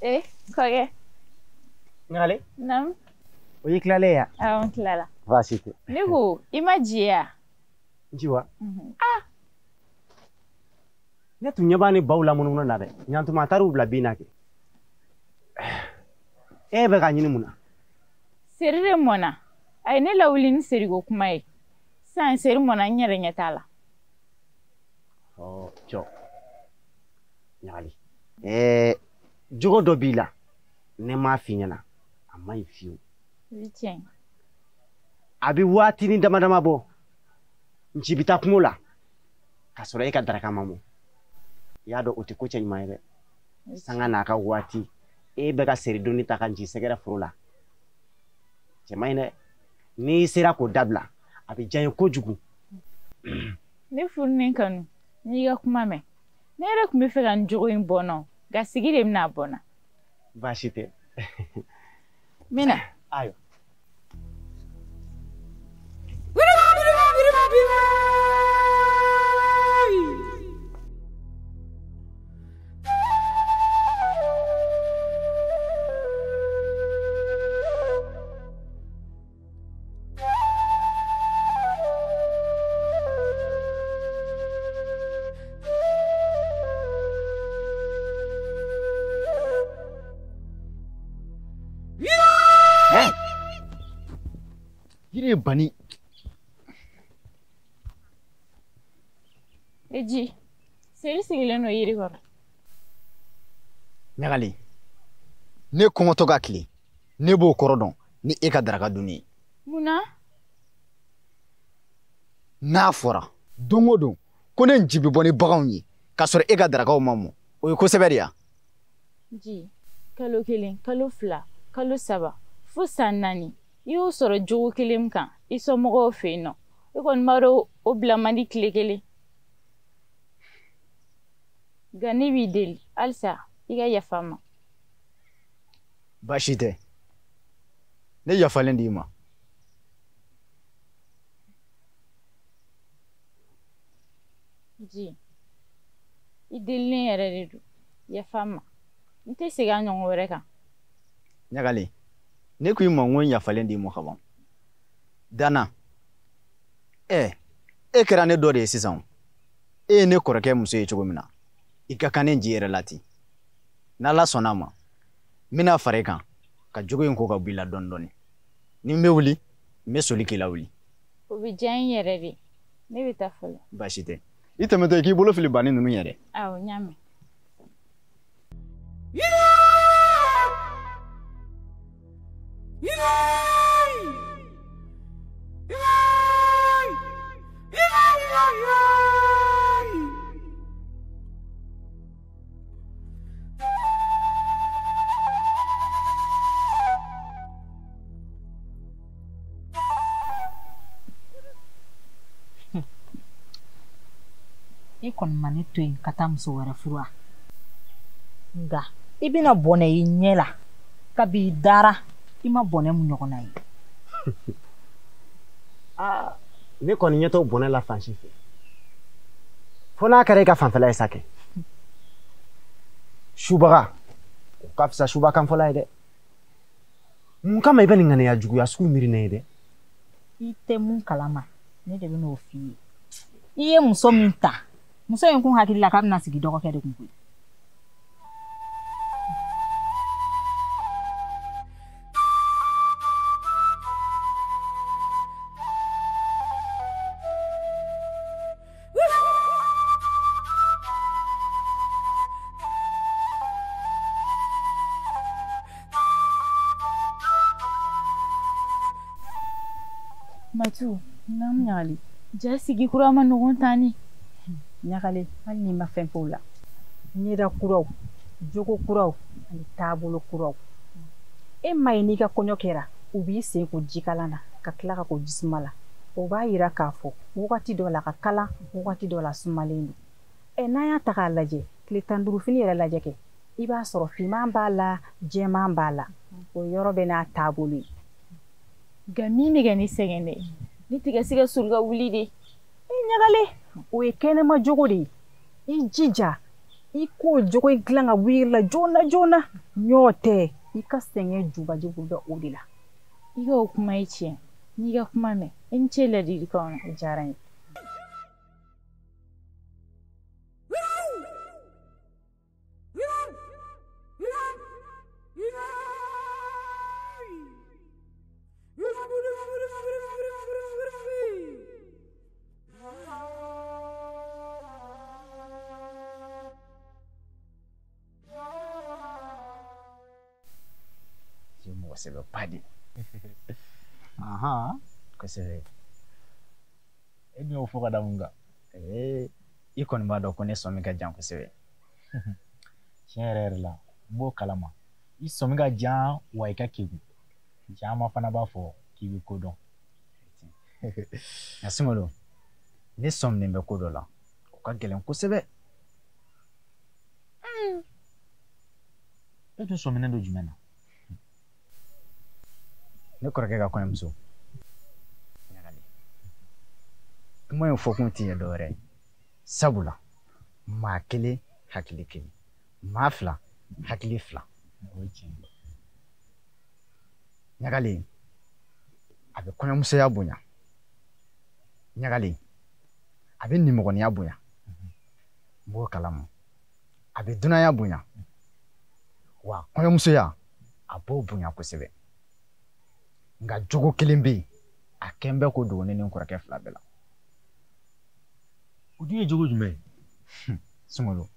Kɔkɛ. Ɲagale? Naamu. O y'i tilalen ye ya? Awɔ, n tilala. Baasi tɛ. Ne ko i ma ji ye wa? N ji wa? Ah! Ne tun ɲɛ b'a ni baw la munumunu na dɛ. Ɲantuma a taar'u bila bin na kɛ. E bɛ ka ɲini mun na? Seri de mɔnna. A ye ne lawuli ni seriko kuma ye. Sisan seri mɔnna, n yɛrɛ ɲɛ t'a la. Ɔ cɔ. Ɲagali. Jogo dɔ b'i la. Ne m'a f'i ɲɛna. A man ɲi fiyewu. O ye tiɲɛ ye. A bɛ waatinin dama dama bɔ. Nci bɛ taa kungo la. K'a sɔrɔ e ka daraka ma mɔ. I y'a dɔn o tɛ ko cɛ ɲuman ye dɛ. Sanga n'a ka waati. E bɛ ka seri donni ta ka nci sɛgɛrɛ foro la. Cɛ man ɲi dɛ. N'i sera k'o dabila, a bɛ diya n ye kojugu. Ne furunen kanu, n y'i ka kuma mɛn. Ne yɛrɛ tun bɛ fɛ ka n jogo in bɔ n na, nka sigi de bɛna bɔ n na. Baasi tɛ. N bɛ na. Ayiwa. Yiri ye bani. E ji, seri sigilen don yiri kɔrɔ. Ɲagali, ne kɔngɔtɔ ka tile, ne b'o kɔrɔ dɔn ni e ka daraka dunni ye. Mun na? N'a fɔra don o don ko ne nci bɛ bɔ ni baganw ye k'a sɔrɔ e ka darakaw ma mɔ, o ye kosɛbɛ de ya? Ji, kalo 1, kalo 2, kalo 3, fo san 4. I y'o sɔrɔ jogo kelen kan i somɔgɔw fɛ yen nɔ. E kɔni b'a dɔn o bila man di tile kelen. Nka ne b'i deli halisa i ka yafa n ma. Baasi tɛ. Ne yafalen d'i ma. Ji, i delilen yɛrɛ de don. Yafa n ma. N tɛ segin a ɲɔgɔn wɛrɛ kan. Ɲagali, ne ko i ma n ko n yafalen d'i ma ka ban. Dana, e kɛra ne dɔ de ye sisan. E ye ne kɔrɔkɛ muso ye cogo min na, i ka kan ne nci yɛrɛ la ten. N'Ala sɔnna a ma, n bɛna fara i kan ka jogo in ko ka bɔ i la dɔɔni dɔɔni. Ni n bɛ wuli, n bɛ soli k'i lawuli. O bɛ diya n yɛrɛ de. Ne bɛ taa fɔlɔ. Baasi tɛ. I tɛmɛtɔ i k'i bolo fili banni ninnu yɛrɛ. Awɔ, n y'a mɛn. I kɔni ma ne to yen ka taa muso wɛrɛ furu wa? Nka i bɛna bɔnɛ i ɲɛ la kabi i dara i ma bɔnɛ mun ɲɔgɔnna ye. Aa, ne kɔni ɲɛ t'o bɔnɛ la fan si fɛ. Fo n'a kɛra i ka fanfɛla ye sa kɛ. Subaga, o ka fisa suba kanfɔla ye dɛ. Mun kama i bɛ nin ŋaniya juguya sugu miiri ne ye dɛ? I tɛ mun kalama, ne de bɛn'o f'i ye. I ye muso min ta, muso in kun hakili la k'a bɛna sigi dɔgɔkɛ de kun koyi. Matu, naamu Ɲagali. Ja sigi kura ma nɔgɔn tan ni. Ɲagali, hali n'i ma fɛn f'o la. Ɲɛda kuraw, jogo kuraw ani taabolo kuraw. E ma ye n'i ka kɔɲɔ kɛra, u b'i sen ko jikalan na ka tila ka ko jisuma la. O b'a yira k'a fɔ wagati dɔ la ka kalan, wagati dɔ la sumalen don. Ɛ n'an y'a ta k'a lajɛ, tile 15 fini yɛrɛ lajɛ kɛ, i b'a sɔrɔ finman b'a la, jɛman b'a la. O yɔrɔ bɛ n'a taabolo ye. Nka min bɛ ka ne sɛgɛn dɛ, ne tɛ ka se ka soli ka wuli de. E Ɲagale, o ye kɛnɛma jogo de ye. I jija I k'o jogo in dilan ka bɔ i yɛrɛ la joona joona. Ɲɔ tɛ i ka sɛgɛn jubajugu bɛ o de la. I ka o kuma ye tiɲɛ. N'i ka kuma mɛn, i ni ce ladilikanw na. O diyara n ye. Sɛbɛba de. Kosɛbɛ. E dun y'o fɔ ka da mun kan? I kɔni b'a dɔn ko ne sɔmi ka jan kosɛbɛ. Tiɲɛ yɛrɛ yɛrɛ la, n b'o kalama. I sɔmi ka jan wa i ka kegun. Caman fana b'a fɔ k'i bɛ ko dɔn. Nka Sunkalo, ne sɔminen bɛ ko dɔ la. O ka gɛlɛn kosɛbɛ. E dun sɔminen don jumɛn na? Ne kɔrɔkɛ ka kɔɲɔmuso. Kuma in fɔkun tɛ ɲɛ dɔwɛrɛ ye. Sabula maa kelen hakili kelen, maa fila hakili fila. O ye tiɲɛ ye. Ɲagalen, a bɛ kɔɲɔmusoya bonya. Ɲagalen, a bɛ nimɔgɔniya bonya. N b'o kalama. A bɛ dunanya bonya. Wa kɔɲɔmusoya, a b'o bonya kosɛbɛ. Nka jogo kelen bɛ yen, a kɛn bɛ k'o dogo ne ni n kɔrɔkɛ fila bɛɛ la. O dun ye jogo jumɛn ye? Sunkalo,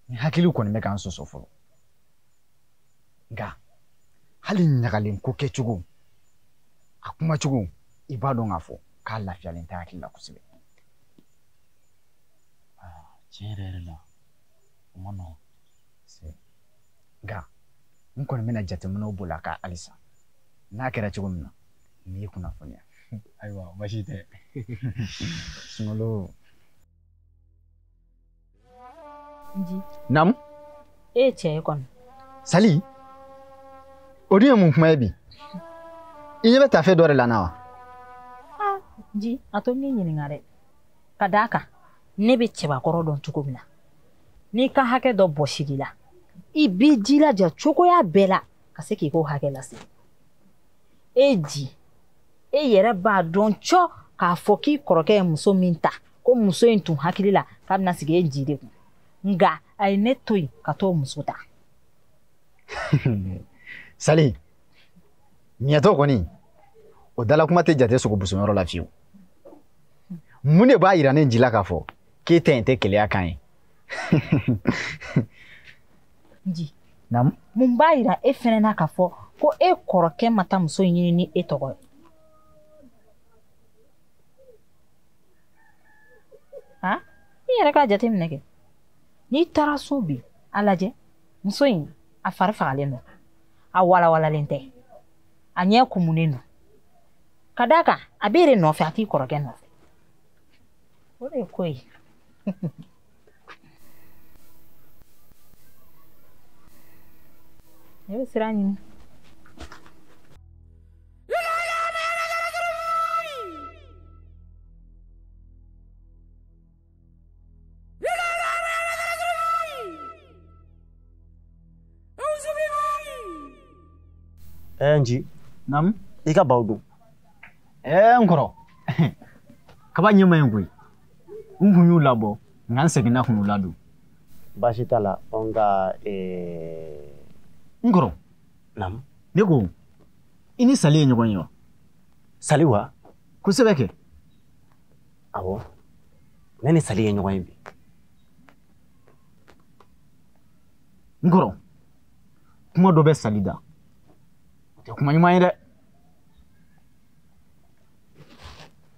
ni hakili kɔni bɛ k'an sɔsɔ fɔlɔ. Nka hali ɲagalen ko kɛcogo, a kumacogo, i b'a dɔn k'a fɔ k'a lafiyalen tɛ hakili la kosɛbɛ. Tiɲɛ yɛrɛ yɛrɛ la, o ma nɔgɔn. Nka n kɔni bɛna jateminɛw boli a kan halisa. N'a kɛra cogo min na, n b'i kunnafoniya. Ayiwa, baasi tɛ. Sunkalo. Nji. Naamu. E ye cɛ ye kɔni. Sali, o dun ye mun kuma ye bi? I ɲɛ bɛ tafe dɔ de la na wa? Nji, a to n k'i ɲininka dɛ. Ka d'a kan, ne bɛ cɛbakɔrɔ dɔn cogo min na. N'i ka hakɛ dɔ bɔsir'i la, i b'i jilaja cogoya bɛɛ la ka se k'i k'o hakɛ lase. E ji, e yɛrɛ b'a dɔn cɔ k'a fɔ k'i kɔrɔkɛ ye muso min ta, ko muso in tun hakili la k'a bɛna sigi e ji de kun. Nka a ye ne to yen ka t'o muso ta. Sali, ɲɛtɔ kɔni, o dalakuma tɛ jate sogo busonyɔrɔ la fiyewu. Mun de b'a yira ne ji la k'a fɔ k'e ta in tɛ keleya kan ye? Nji. Naamu. Mun b'a yira e fɛnɛ na k'a fɔ ko e kɔrɔkɛ ma taa muso in ɲini ni e tɔgɔ ye? Han? I yɛrɛ k'a jateminɛ kɛ. N'i taara so bi, a lajɛ, muso in a fari fagalen don, a walawalalen tɛ, a ɲɛ kumunen don. Ka d'a kan, a b'e de nɔfɛ, a t'i kɔrɔkɛ nɔfɛ. O de ye ko ye. Ne bɛ sira ɲini. Nji. Naamu. I ka baw dun. N kɔrɔ. Kaba ɲɛ ma ɲi koyi. N kun y'u labɔ, nka n seginna k'u ladon. Baasi t'a la, nka N kɔrɔ. Naamu. Ne ko, i ni Sali ye ɲɔgɔn ye wa? Sali wa? Kosɛbɛ kɛ. Awɔ. Ne ni Sali ye ɲɔgɔn ye bi. N kɔrɔ, kuma dɔ bɛ Sali da. O tɛ kuma ɲuman ye dɛ.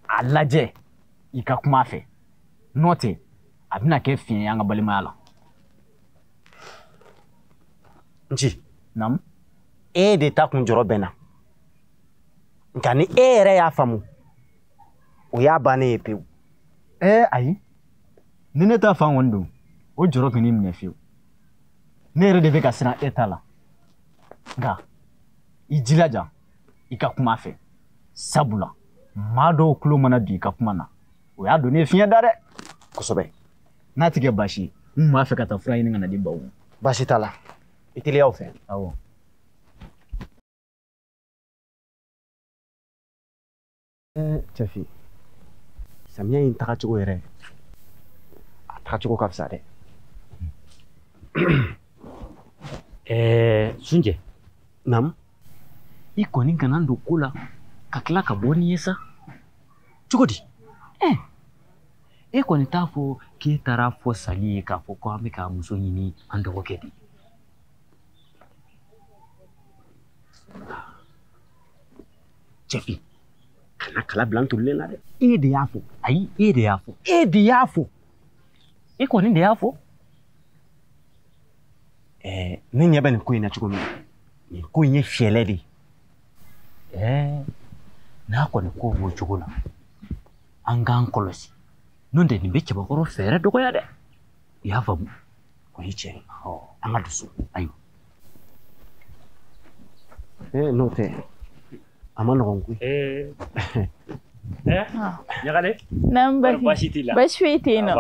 A lajɛ i ka kuma a fɛ. N'o tɛ, a bɛna kɛ fiɲɛ ye an ka balimaya la. Nci. Naamu. E de ta kun jɔrɔ bɛ n na. Nka ni e yɛrɛ y'a faamu, o y'a bannen ye pewu. Ayi. Ni ne ta fan kɔni don, o jɔrɔ tun n'i minɛ fiyewu. Ne yɛrɛ de bɛ ka siran e ta la. Nka i jilaja i ka kuma a fɛ. Sabula maa dɔw tulo mana bin i ka kuma na, o y'a don ne ye fiɲɛ da dɛ. Kosɛbɛ. N'a ti kɛ baasi ye, N tun b'a fɛ ka taa fura ɲini ka na di baw ma. Baasi t'a la. I teliya o fɛ. Awɔ. Cɛfin, samiya in tagacogo yɛrɛ, a tagacogo ka fisa dɛ. Sunjɛ. Naamu. I kɔni kana n don ko la ka tila ka bɔ ni ye sa. Cogo di? E kɔni t'a fɔ k'e taara fɔ Sali ye k'a fɔ ko an bɛ k'a muso ɲini an dɔgɔkɛ de ye. Cɛfin, kana kala bila n tolilen na dɛ. E de y'a fɔ. Ayi, e de y'a fɔ. E de y'a fɔ. E kɔni de y'a fɔ. Ne ɲɛ bɛ nin ko in na cogo min na, nin ko in ye fiyɛlɛ de ye. N'a kɔni ko b'o cogo la, an k'an kɔlɔsi. N'o tɛ nin bɛ cɛbakɔrɔ fɛɛrɛ dɔgɔya dɛ. I y'a faamu? O ye tiɲɛ ye. An ka don so. Ayiwa. N'o tɛ, a ma nɔgɔn koyi. Ɲagale? Naamu Bafi. Baasi t'i la? Baasi foyi tɛ yen nɔ.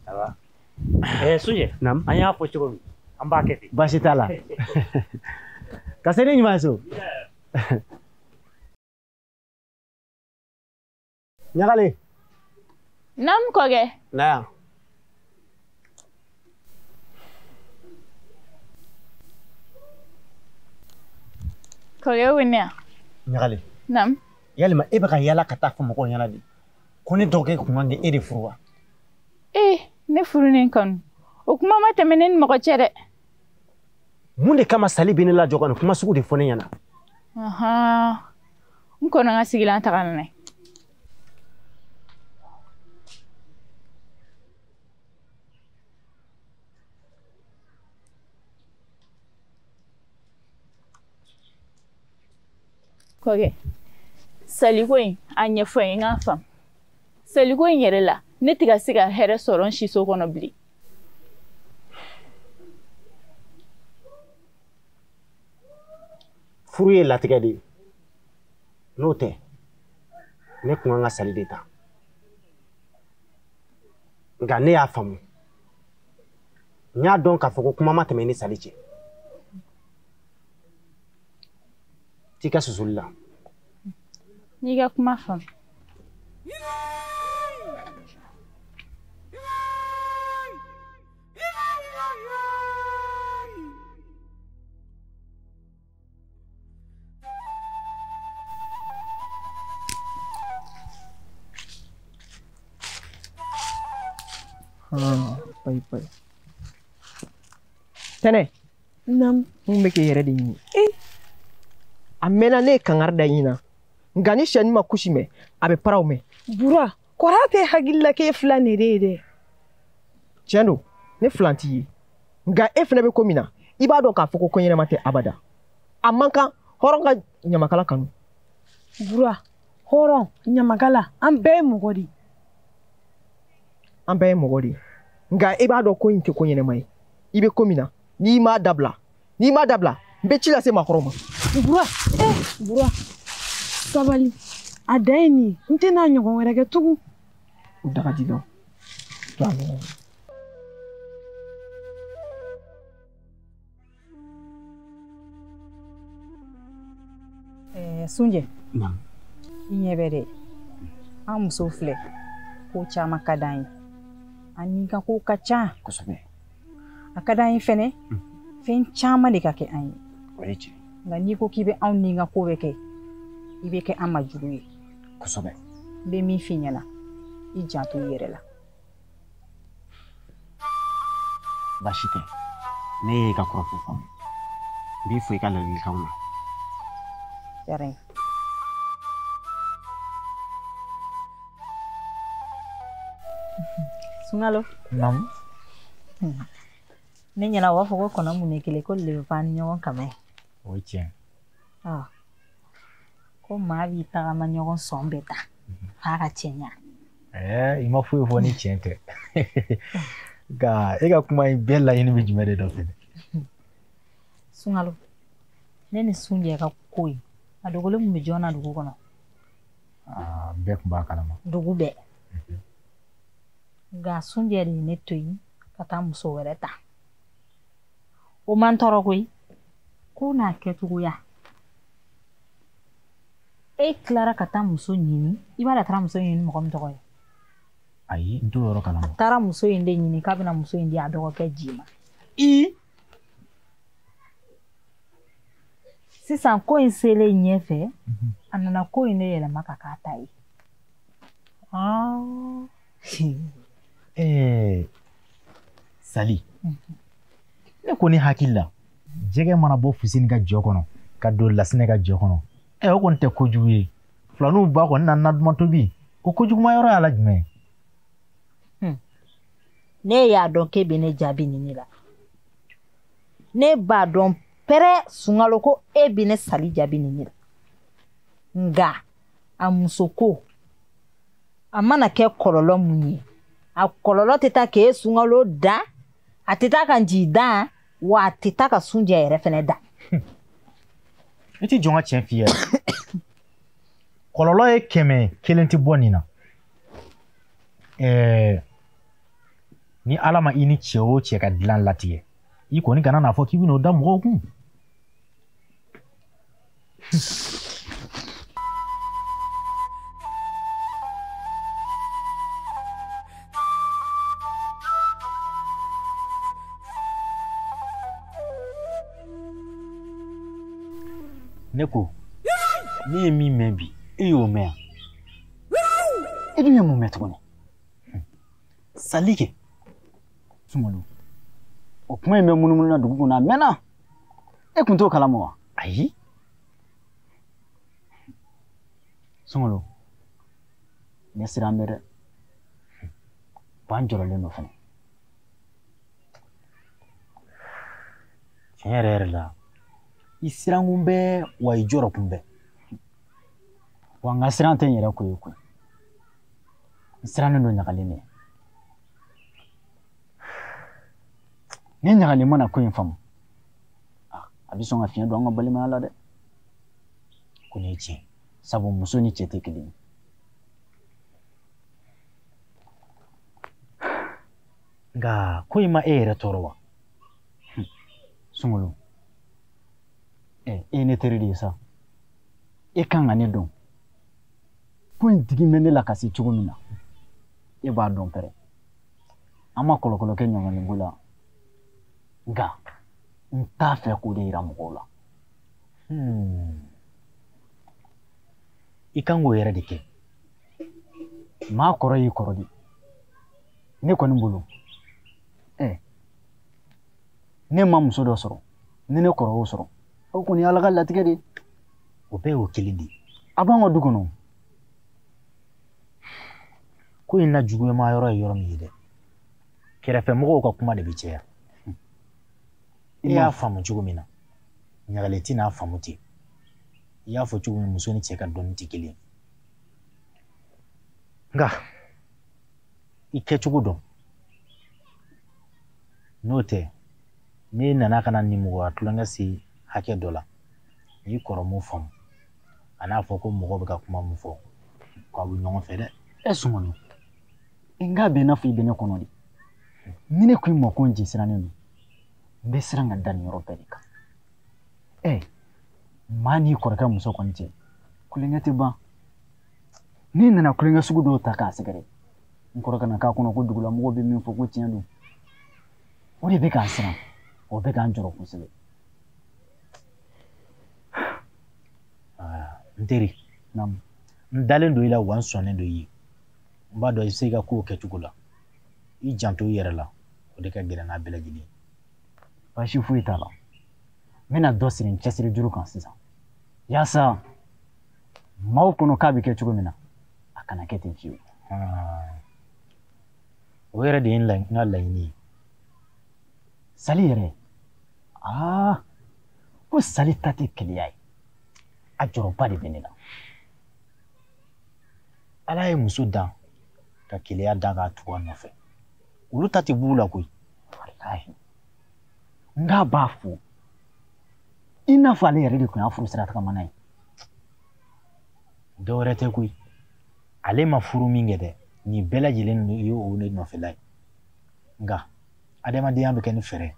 Aba. Sunjɛ. Naamu. An y'a fɔ cogo min, an b'a kɛ ten. Baasi t'a la. Ka se ne ɲuman ye so. Ɲagale. Naamu kɔkɛ. Na yan. Kɔkɛ wo ne yan. Ɲagale. Naamu. Yalima e bɛ ka yala ka taa fɔ mɔgɔw ɲɛna de ko ne dɔgɔkɛ kun kan k'e de furu wa? Ne furu ne kanu. O kuma ma tɛmɛ ne ni mɔgɔ cɛ dɛ. Mun de kama Sali bɛ ne lajɔ ka nin kuma sugu de fɔ ne ɲɛna? N kɔnɔ n ka sigilan ta ka na n'a ye. Kɔkɛ, Saliko in a ɲɛfɔ n ye n k'a faamu. Saliko in yɛrɛ la, ne tɛ ka se ka hɛrɛ sɔrɔ n siso kɔnɔ bilen. Furu ye latigɛ de ye. N'o tɛ, ne kun kan ka Sali de ta. Nka ne y'a faamu. N y'a dɔn k'a fɔ ko kuma ma tɛmɛ ni Sali cɛ. T'i ka susuli la. N'i ka kuma faamu. Payi payi. Tɛnɛ. Naamu. Mun bɛ k'e yɛrɛ de ɲini? A mɛnna ne ye kangari da ɲin na. Nka ni sɛni ma kusi mɛn, a bɛ paraw mɛn. Bura, kɔrɔ tɛ hakili la k'e filan de ye dɛ. Tiɲɛ don, ne filan t'i ye. Nka e fana bɛ ko min na, i b'a dɔn k'a fɔ ko ko ɲɛnama tɛ abada. A man kan hɔrɔn ka ɲamakala kanu. Bura, hɔrɔn, ɲamakala, an bɛɛ ye mɔgɔ de ye. An bɛɛ ye mɔgɔ de ye. Nka e b'a dɔn ko in tɛ ko ɲɛnama ye. I bɛ ko min na, n'i m'a dabila, n bɛ ci lase maakɔrɔw ma. Bura, Bura, sabali. A dan ye nin ye, n tɛna ɲɔgɔn wɛrɛ kɛ tugun. O daga di dɔn. To a ɲɔgɔn. Sunjɛ. Naamu. I ɲɛ bɛ dɛ. An musow filɛ, ko caman ka d'an ye. An ni ka ko ka ca. Kosɛbɛ. A ka d'an ye fɛnɛ, fɛn caman de ka kɛ an ye. O ye tiɲɛ. Nka n'i ko k'i bɛ anw ni ka ko bɛɛ kɛ, i bɛ kɛ an ma jugu ye. Kosɛbɛ. N bɛ min f'i ɲɛna, i janto i yɛrɛ la. Baasi tɛ. Ne y'e ka kɔrɔfɔ faamu. N b'i fo i ka ladilikanw na. Diyara n ye. Sunkalo. Naamu. Ne ɲɛna u b'a fɔ ko kɔnɔ mun ye kelen ko le bɛ pan ni ɲɔgɔn kama ye. O ye tiɲɛ. Ko maa b'i tagama ɲɔgɔn sɔn bɛɛ ta f'a ka cɛ ɲa. I ma foyi fɔ ni tiɲɛ tɛ. Nka e ka kuma in bɛɛ laɲini bɛ jumɛn de nɔfɛ dɛ? Sunkalo, ne ni Sunjɛ ka ko in, a dogolen kun bɛ jɔn na dugu kɔnɔ? Bɛɛ kun b'a kalama. Dugu bɛɛ. Nka Sunjɛ de ye ne to yen ka taa muso wɛrɛ ta. O man tɔɔrɔ koyi. Ko n'a kɛcogoya. E tilara ka taa muso ɲini, i b'a dɔn a taara muso ɲini mɔgɔ min tɔgɔ ye? Ayi, n t'o yɔrɔ kalama. A taara muso in de ɲini k'a bɛna muso in di a dɔgɔkɛ Ji ma. I sisan ko in selen ɲɛfɛ, a nana ko in de yɛlɛma ka k'a ta ye. Sali, ne kɔni hakili la jɛgɛ mana bɔ Fuseni ka jɔ kɔnɔ ka don Lasinɛ ka jɔ kɔnɔ, o kɔni tɛ kojugu ye. Filaninw ba kɔni na na duman tobi, o kojuguma yɔrɔ y'a la jumɛn ye? Ne y'a dɔn k'e bɛ ne jaabi nin la. Ne b'a dɔn pɛrɛ Sunkalo ko e bɛ ne Sali jaabi nin la. Nka a muso ko a mana kɛ kɔlɔlɔ mun ye, a kɔlɔlɔ tɛ taa k'e Sunkalo dan, a tɛ taa ka Nci dan, wa a tɛ taa ka Sunjɛ yɛrɛ fɛnɛ dan. I tɛ jɔn ka tiɲɛ f'i ye. Kɔlɔlɔ ye 100, kelen tɛ bɔ nin na. Ni Ala ma i ni cɛ o cɛ ka dilan latigɛ, i kɔni kana n'a fɔ k'i bɛn'o da mɔgɔw kun. Ne ko, ne ye min mɛn bi, e y'o mɛn yan? E dun ye mun mɛn tuguni? Sali kɛ. Sunkalo, o kuma in bɛ munumunu na dugu kɔnɔ a mɛnna. E kun t'o kalama wa? Ayi. Sunkalo, ne siran bɛ dɛ. Wa n jɔrɔlen don fɛnɛ. Tiɲɛ yɛrɛ yɛrɛ la, i sirankun bɛ wa i jɔrɔ kun bɛ. Wa n ka siran tɛ n yɛrɛ ko ye koyi. N sirannen don ɲagalen de. Ni ɲagalen mana ko in faamu, a bɛ sɔn ka fiɲɛ don an ka balimaya la dɛ. Ko nin ye tiɲɛ. Sabu muso ni cɛ tɛ kelen ye. Nka ko in ma e yɛrɛ tɔɔrɔ wa? Sunkalo, e ye ne teri de ye sa. E kan ka ne dɔn. Ko in digi bɛ ne la ka se cogo min na, e b'a dɔn pɛrɛ. An ma kɔlɔkɔlɔ kɛ ɲɔgɔnlenko la. Nka n t'a fɛ k'o de yira mɔgɔw la. I kan k'o yɛrɛ de kɛ. Maa kɔrɔ y'i kɔrɔ de. Ne kɔni bolo, ne ma muso dɔ sɔrɔ, ni ne kɔrɔ y'o sɔrɔ, o kɔni ye Ala ka latigɛ de ye. O bɛɛ y'o kelen de ye. A b'an ka du kɔnɔ. Ko in na juguyama yɔrɔ ye yɔrɔ min ye dɛ, kɛrɛfɛmɔgɔw ka kuma de bɛ caya. I y'a faamu cogo min na, ɲagalen tɛ n'a faamu ten. I y'a fɔ cogo min, muso ni cɛ ka dɔnni tɛ kelen ye. Nka i kɛcogo dɔn. N'o tɛ, n'e nana ka na nimɔgɔya tulonkɛ se hakɛ dɔ la, n'i kɔrɔ m'o faamu, a n'a fɔ ko mɔgɔ bɛ ka kuma min fɔ, k'aw bɛ ɲɔgɔn fɛ dɛ. Sunkalo, n k'a bɛ i n'a fɔ i bɛ ne kɔnɔ de. Ni ne ko i ma ko n je sirannen don, n bɛ siran ka da nin yɔrɔ bɛɛ de kan. Maa n'i kɔrɔkɛ muso kɔni cɛ, kulonkɛ tɛ ban. N'i nana kulonkɛ sugu dɔw ta k'a sɛgɛrɛ, n kɔrɔkɛ na k'a kɔnɔ ko dugulamɔgɔw bɛ min fɔ ko tiɲɛ don. O de bɛ k'an siran, o bɛ k'an jɔrɔ kosɛbɛ. N teri, Naamu. N dalen don i la wa n sɔnnen don i ye. N b'a dɔn i bɛ se i ka kow kɛcogo la. I janto i yɛrɛ la, o de ka gɛlɛn n'a bɛɛ lajɛlen ye. Baasi foyi t'a la. N bɛna dɔ siri n cɛsiri juru kan sisan. Yaasa maaw kɔnɔ k'a bɛ kɛ cogo min na, a kana kɛ ten fiyewu. O yɛrɛ de ye n ka laɲini ye. Sali yɛrɛ, ko Sali ta tɛ keleya ye. A jɔrɔba de bɛ ne la. Ala ye muso dan ka keleya dan k'a tugu a nɔfɛ. Olu ta tɛ b'u la koyi. Walahi. N k'a b'a fɔ i n'a fɔ ale yɛrɛ de tun y'a furu sira tagamana ye. Dɔ wɛrɛ tɛ koyi. Ale ma furu min kɛ dɛ, nin bɛɛ lajɛlen ye o de nɔfɛla ye. Nka Adamadenya bɛ kɛ ni fɛɛrɛ ye.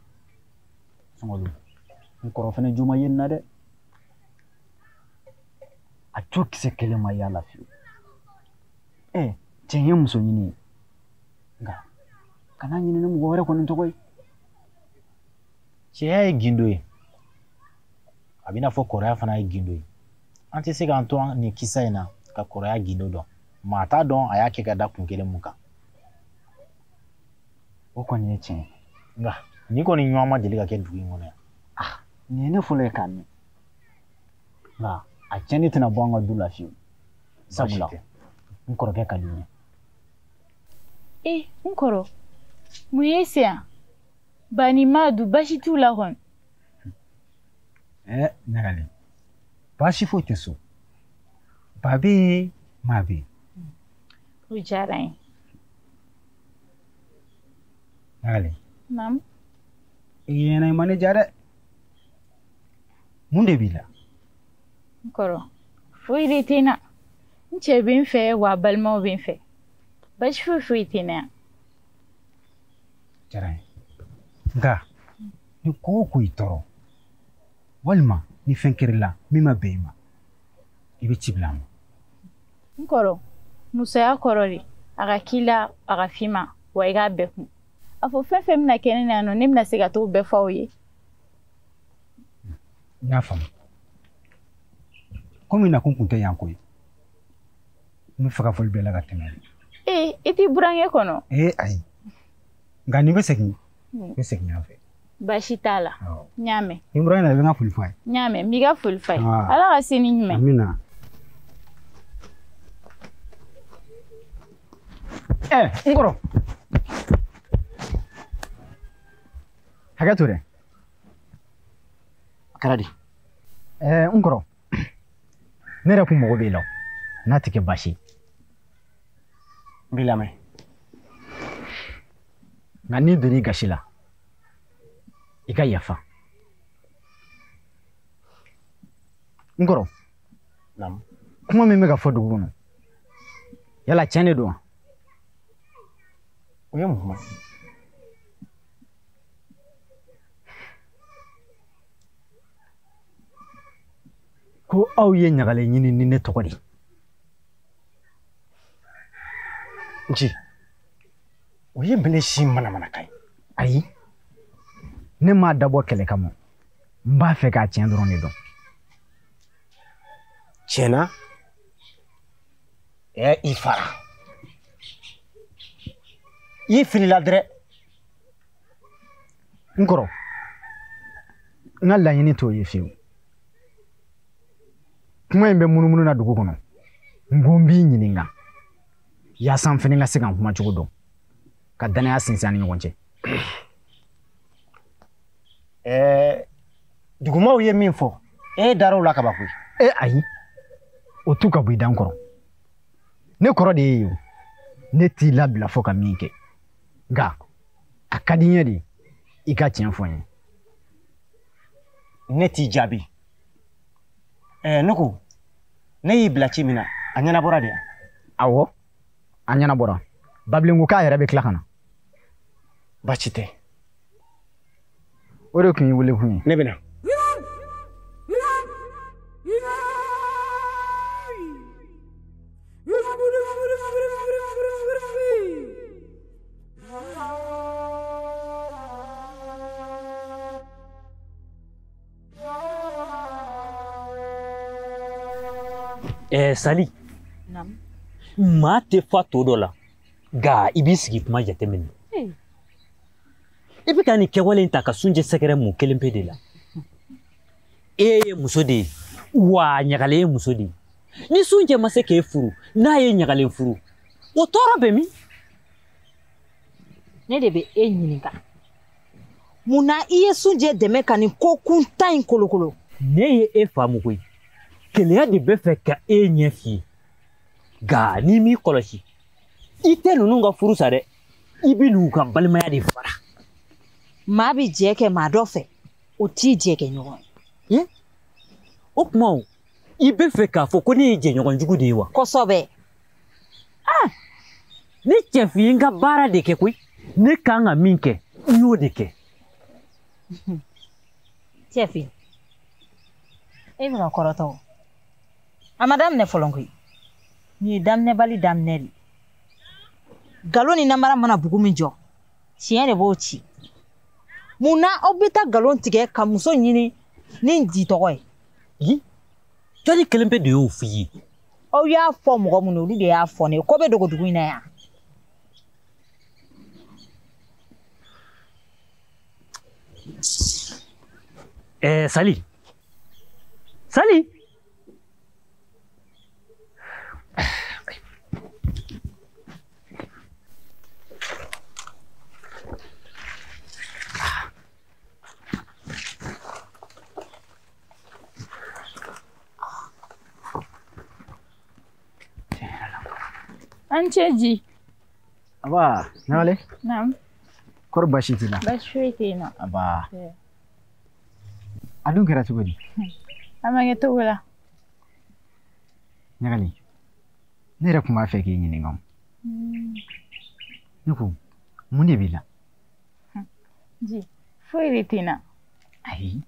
Sunkalo, n kɔrɔ fɛnɛ jo ma ye nin na dɛ. A co kisɛ kelen ma y'a la fiyewu. Cɛ ye muso ɲini ye. Nka kana ɲini ni mɔgɔ wɛrɛ kɔni tɔgɔ ye. Cɛya ye gindo ye. A b'i n'a fɔ kɔrɔya fana ye gindo ye. An tɛ se k'an to nin kisa in na ka kɔrɔya gindo dɔn. Maa t'a dɔn a y'a kɛ ka da kun kelen mun kan. O kɔni ye tiɲɛ ye. Nka nin kɔni ɲɔgɔn ma deli ka kɛ dugu in kɔnɔ yan. Nin ye ne fɔlɔ ye k'a mɛn. Nka a tiɲɛni tɛna bɔ an ka du la fiyewu. Sabula n kɔrɔkɛ ka di n ye. N kɔrɔ, mun y'e se yan? Ba ni Madu baasi t'u la kɔni. Ɲagalen, baasi foyi tɛ so. Ba bɛ yen, maa bɛ yen. O diyara n ye. Ɲagalen. Naamu. I ɲɛna i ma ne diya dɛ. Mun de b'i la? N kɔrɔ, foyi de tɛ n na. N cɛ bɛ n fɛ wa balimaw bɛ n fɛ. Baasi foyi foyi tɛ n na yan. Diyara n ye. Nka ni ko o ko y'i tɔɔrɔ walima ni fɛn kɛr'i la min ma bɛn i ma, i bɛ ci bila a ma. N kɔrɔ, musoya kɔrɔ de, a ka k'i la, a ka f'i ma, wa i k'a bɛɛ kun. A fɔ fɛn fɛn bɛna kɛ ne na yan nɔ, ne bɛna se ka t'o bɛɛ fɔ aw ye. N y'a faamu. Komi nakun kun tɛ yan koyi. N bɛ fɛ ka foli bɛɛ la ka tɛmɛ. I t'i burankɛ kɔnɔ? Ayi. Nka n'i bɛ segin, n bɛ segin yan fɛ. Baasi t'a la. N y'a mɛn. Ni n bɔra yen na, i bɛ n ka foli f'a ye. N y'a mɛn, n b'i ka foli f'a ye. Ala ka se ni ɲuman ye. Amina. N kɔrɔ. Hakɛ to dɛ. A kɛra di? N kɔrɔ, ne yɛrɛ kun mago b'e la, n'a tɛ kɛ baasi ye. N b'i lamɛn. Nka n'i donn'i gasi la, i ka yafa. N kɔrɔ, kuma min bɛ ka fɔ dugu kɔnɔ, yala tiɲɛ de don wa? O ye mun kuma ye? Ko aw ye ɲagalen ɲini ni ne tɔgɔ de ye. Nci, o ye minɛ si manamanakan ye. Ayi, ne m'a dabɔ kɛlɛ kama. N b'a fɛ k'a tiɲɛ dɔrɔn de dɔn. Tiɲɛ na, i fara. I filila dɛrɛ. N kɔrɔ, n ka laɲini t'o ye fiyewu. Kuma in bɛ munumunu na dugu kɔnɔ. N ko n b'i ɲininka yaasa n fɛnɛ ka se ka n kuma cogo dɔn, ka danaya sinsin an ni ɲɔgɔn cɛ. Dugumaw ye min fɔ, e dar'o la kaban koyi. Ayi, o t'u ka bɔ i da n kɔrɔ. Ne kɔrɔ de ye ye o. Ne t'i labila fɔ ka min kɛ. Nka a ka di n ye de i ka tiɲɛ fɔ n ye. Ne t'i jaabi. Ne ko, ne y'i bila ci min na, a ɲɛnabɔra de wa? Awɔ, a ɲɛnabɔra. Babilen ko k'a yɛrɛ bɛ tila ka na. Baasi tɛ. O de tun y'i wele kun ye. Ne bɛ na. Sali, maa tɛ fa to dɔ la, nka i b'i sigi kuma jateminɛ. I bɛ ka nin kɛwale in ta ka Sunjɛ sɛgɛrɛ mun kelen pe de la. E ye muso de ye, wa ɲagalen ye muso de ye. Ni Sunjɛ ma se k'e furu, n'a ye ɲagalen furu, o tɔɔrɔ bɛ min? Ne de bɛ e ɲininka. Mun na i ye Sunjɛ dɛmɛ ka nin ko kuntan in kolokolo? Ne ye e faamu koyi. Keleya de bɛ fɛ ka e ɲɛ f'i ye. Nka n'i m'i kɔlɔsi, i tɛ ninnu ka furu sa dɛ, i bɛ n'u ka balimaya de fara. Maa bɛ jɛ kɛ maa dɔ fɛ, o t'i jɛ kɛ ɲɔgɔn ye. O tuma o, i bɛ fɛ k'a fɔ ko ne ye jɛɲɔgɔn jugu de ye wa? Kosɛbɛ. Ne cɛfin ye n ka baara de kɛ koyi. Ne kan ka min kɛ, N y'o de kɛ. Cɛfin, e bɛ ka kɔrɔtɔ o. A ma daminɛ fɔlɔ koyi. Nin ye daminɛbali daminɛ de ye. Nkalon ni namara mana bugu min jɔ, tiɲɛ de b'o ci. Mun na aw bɛ taa nkalon tigɛ ka muso ɲini ni n di tɔgɔ ye? Jɔnni kelen pe de y'o f'i ye? Aw y'a fɔ mɔgɔ minnu, olu de y'a fɔ ne ye ko bɛ dogo dugu in na yan. Sali. Sali. An cɛ Ji. Aba, Ɲagale. Naam. Kɔri baasi t'i la? Baasi foyi tɛ yen nɔ. Aba. A dun kɛra cogo di? A ma kɛ cogo la. Ɲagali, ne yɛrɛ tun b'a fɛ k'i ɲininka o. Ne ko, mun de b'i la? Ji, foyi de tɛ n na. Ayi,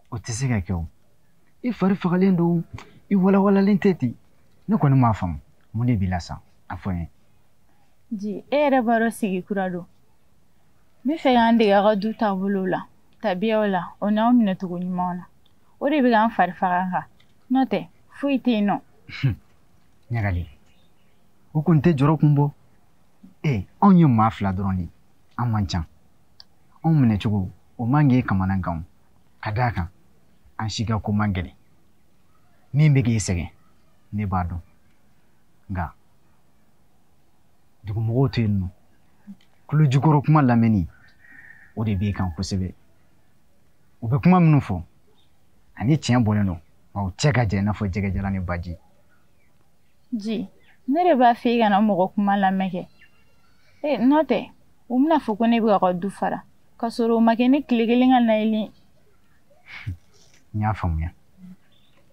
o tɛ se ka kɛ o. I fari fagalen don, i walawalalen tɛ ten. Ne kɔni m'a faamu. Mun de b'i la sa? A fɔ n ye. Ji, e yɛrɛ b'a dɔn sigi kura don. N bɛ fɛ k'an dege aw ka du taabolow la, tabiyaw la, o n'aw minɛcogo ɲumanw na. O de bɛ k'an fari faga kan. N'o tɛ, foyi tɛ yen nɔ. Ɲagali, o kɔni tɛ jɔrɔ kun bɔ. Anw ye maa fila dɔrɔn de ye, an man ca. Anw minɛcogo, o man k'e kamana gan o. Ka d'a kan, an si ka ko man gɛlɛn. Min bɛ k'e sɛgɛn, ne b'a dɔn. Nka dugumɔgɔw tɛ yen nɔ. Kulo jukɔrɔ kuma lamɛnni, o de b'e kan kosɛbɛ. U bɛ kuma minnu fɔ, ani tiɲɛ bɔlen don, nka u cɛ ka jan i n'a fɔ jɛgɛjalan ni baji. Ji, ne de b'a fɔ i kana mɔgɔ kuma lamɛn kɛ. N'o tɛ, u bɛna fɔ ko ne bɛ ka du fara, k'a sɔrɔ o ma kɛ ne tile kelen ka laɲini. N y'a faamuya.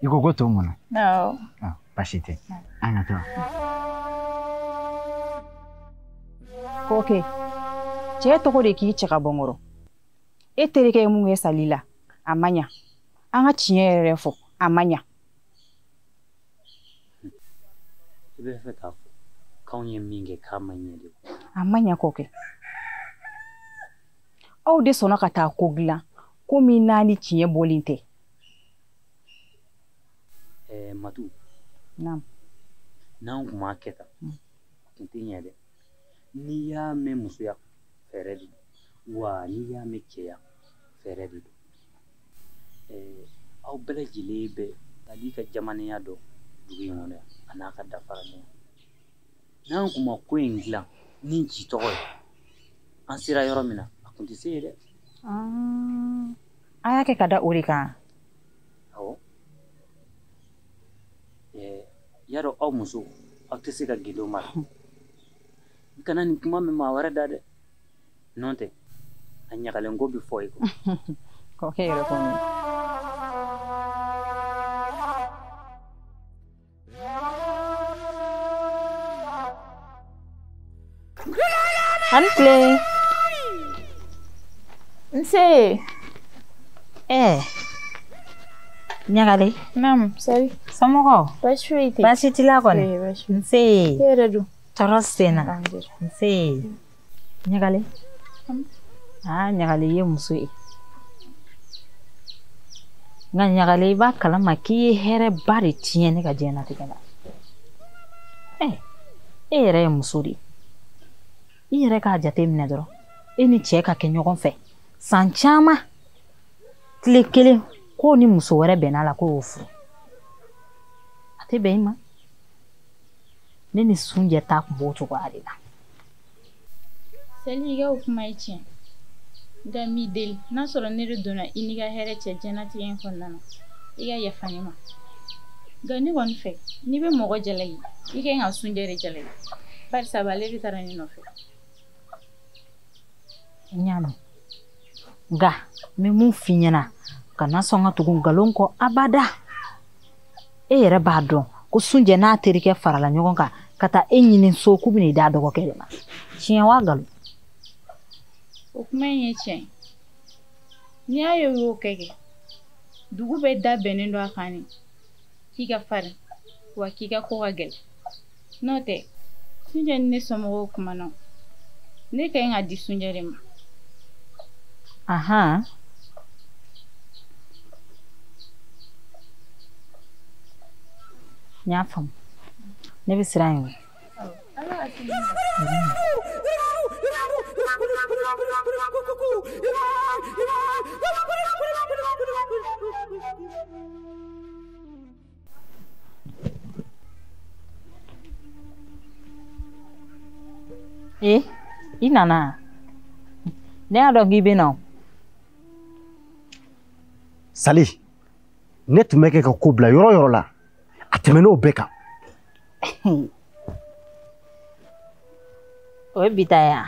I ko ko to mɔna? Awɔ. Baasi tɛ. An ka taa. Kɔkɛ, cɛ tɔgɔ de k'i cɛ ka bɔ n kɔrɔ. E terikɛ ye mun kɛ Sali la, a ma ɲa. An ka tiɲɛ yɛrɛ fɔ, a ma ɲa. I bɛ fɛ k'a fɔ k'anw ye min kɛ k'a ma ɲɛ de? A ma ɲa kɔkɛ. Aw de sɔnna ka taa ko dilan, ko min n'a ni tiɲɛ bɔlen tɛ. Matu. Naam. N'anw tun m'a kɛ tan, a tun tɛ ɲɛ dɛ. N'i y'a mɛn musoya, fɛɛrɛ de don. Wa n'i y'a mɛn cɛya, fɛɛrɛ de don. Aw bɛɛ lajɛlen bɛ Sali ka jamanenya dɔn dugu in kɔnɔ yan, a n'a ka dafarannenya. N'an tun ma ko in dilan ni Nci tɔgɔ ye, an sera yɔrɔ min na, a tun tɛ se yen dɛ. A y'a kɛ ka da o de kan. Awɔ. Y'a dɔn aw musow, aw tɛ se ka gindo mara. I kana nin kuma mɛn maa wɛrɛ da dɛ. N'o tɛ, a ɲagalen ko bɛ fɔ i kɔ. Kɔkɛ yɛrɛ kɔni. Ani tile. Nse. Ɲagale. Naam, Sali. Somɔgɔw? Baasi foyi tɛ. Baasi t'i la kɔni? Nse. E yɛrɛ dun? Tɔɔrɔ sen na. Nse. Ɲagale. Ɲagale i ye muso ye. Nka Ɲagale i b'a kalama k'i ye hɛrɛba de tiɲɛ ne ka diɲɛlatigɛ la. E yɛrɛ ye muso de ye. I yɛrɛ k'a jate minɛ dɔrɔn, e ni cɛ ka kɛ ɲɔgɔn fɛ san caman, tile kelen k'o ni muso wɛrɛ bɛnna la k'o y'o furu, a tɛ bɛn i ma. Ne ni Sunjɛ ta tun b'o cogoya de la. Sali, i ka o kuma ye tiɲɛ. Nka n b'i deli, n'a sɔrɔ ne de donna i n'i ka hɛrɛ cɛ diɲɛlatigɛ in kɔnɔna na, i ka yafa ne ma. Nka ne kɔni fɛ, n'i bɛ mɔgɔ jalaki, i ka ɲi ka Sunjɛ de jalaki, barisa ale de taara ne nɔfɛ. N y'a mɛn. Nka n bɛ mun f'i ɲɛna, kana sɔn ka tugu nkalon kɔ abada. E yɛrɛ b'a dɔn ko Sunjɛ n'a terikɛ farala ɲɔgɔn kan ka taa e ɲini so k'u bɛna i d'a dɔgɔkɛ de ma. Tiɲɛ wa nkalon? O kuma in ye tiɲɛ ye. N'i y'a ye u y'o kɛ dugu bɛɛ da bɛnnen don a kan de k'i ka farin wa k'i ka ko ka gɛlɛn. N'o tɛ Sunjɛ ni ne somɔgɔw kumana, ne ka ɲi ka di Sunjɛ de ma. Ahan. N y'a faamu. Ne bɛ siran yen. E, i nana? Ne y'a dɔn k'i bɛ na o. Sali, ne tun bɛ kɛ ka ko bila yɔrɔ yɔrɔ la, a tɛmɛn'o bɛɛ kan. O ye bi ta ye wa?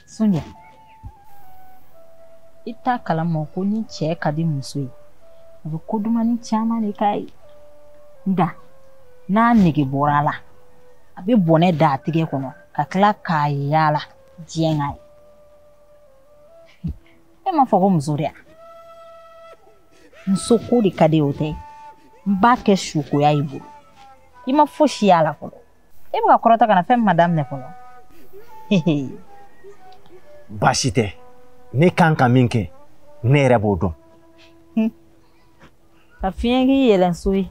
Sunjɛ, i t'a kalama ko ni cɛ ka di muso ye, a bɛ ko dumani caman de k'a ye. Nka n'a nege bɔra a la, a bɛ bɔnɛ da a tigɛ kɔnɔ ka tila k'a yaala diɲɛ k'a ye. E m'a fɔ ko muso de ya? Muso ko de ka di o tɛ? N b'a kɛ sukoya y'i bolo. I ma fosi y'a la fɔlɔ. E bɛ ka kɔrɔtɔ ka na fɛn min ma daminɛ fɔlɔ. Baasi tɛ, ne kan ka min kɛ, ne yɛrɛ b'o dɔn. Ka fiɲɛ k'i yɛlɛn so ye.